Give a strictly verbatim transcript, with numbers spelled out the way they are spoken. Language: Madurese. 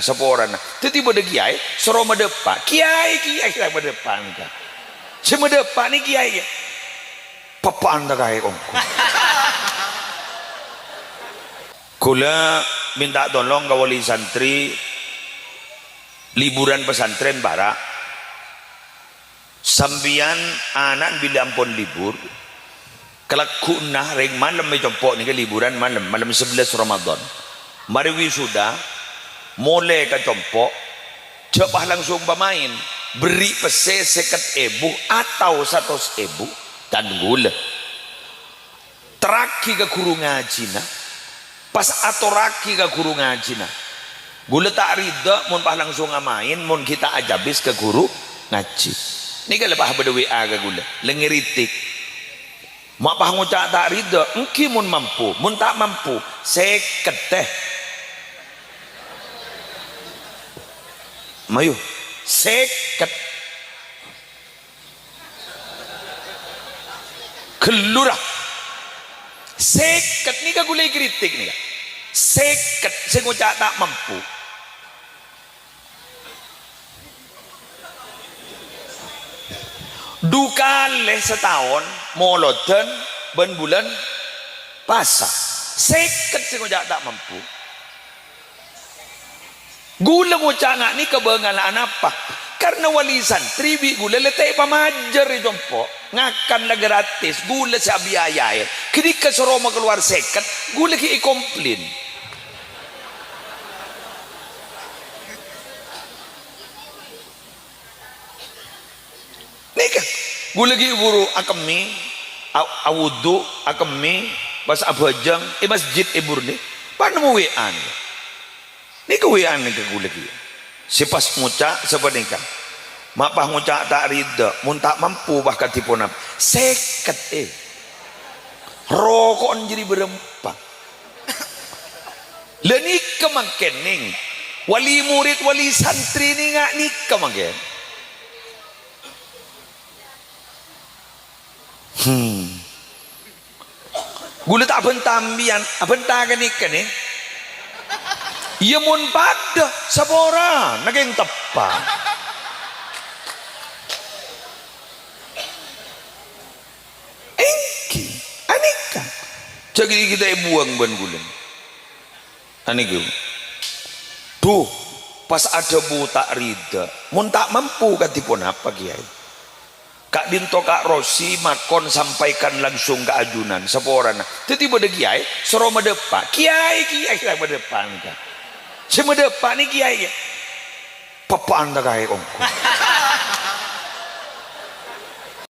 saporana. Dhâddhi bâdâ kiyaè soro madâpa'. Kiyaè, kiyaè la madâpa' engghâ. Sè madâpa' nè kiyaè, ya. Pappa'an ta' kaè kongko. Kaulâ minta tolong ka wali santri, liburan pesantren para'. Sampèyan ana'na bilâ ampon libur, kalagghuna rèng malem è compo' nèka liburan malem, malem sebelas Ramadan. Marè wisuda, molè ka compo', jhâ' pas langsung pamaèn, berri' pèssè sèket èbu atau satos èbu, kan ghulâ. Terraghi ka ghuru ngajhina, pas atorraghi ka ghuru ngajhina. Ghulâ ta' rida mon pas langsung amaèn, mon ghi' ta' ajhâbis ka ghuru ngajhi. Nèka la pas bâdâ W A ka ghulâ, la ngritik. Ma' pas ngoca' ta' rida, èngghi mon mampu, mon ta' mampu, sèket, tè. Mayu, sèket. Ghâllu, ra. Sèket nèka ghulâ èkritik nèka. Sèket sè ngoca' ta' mampu. Du kalè sataon, Molodhân bân bulân Pasa. Sèket sè ngoca' ta' mampu. Ghulâ ngoca' nga' nèka bângal anapa? Karna wali santri bi' ghulâ la ta' èpamajâr è compo', ngakan la gratis, ghulâ sè abiayaè. Ghânèka soro makalowar sèket, ghulâ ghi' èkomplain. Nèka, ghulâ ghi' buru akemmè, a-, awudu, akemmè, pas abhâjâng, è masjid è burni, pas nemmo W A nèka. Nèka W A nèka ghulâ ghi'. Sè pas ngoca' sapanèka. Ma' pas ngoca' ta' rida, mon ta' mampu pas kadhi ponapa. Sèket, è. Roko'en jârèya bârâmpa. La nèka mangkèn, Nèng. Wali murid, wali santri nèng nga' nèka mangkèn. Hmm. Ghulâ ta' abhânta sampèyan, abhânta ghânèka, Nèng. Iyâ, mon padâ, saporana kèng teppa'. Èngghi, anèka. Jhâ' ghi' ta' èbuwâng bân ghulâ. Anèka. Dhu, pas adhâbu ta' rida. Mon ta' mampu kadhi ponapa, Kèyaè? Ka'dinto Ka' Rosi makon sampaikan langsung ka ajunan, saporana. Dhâddhi bâdâ kèyaè, soro madâpa'. Kèyaè, kèyaè, la madâpa' engghâ. Sè madâpa' nè kèyaè, ya. Pappa'an ta' kaè kongko.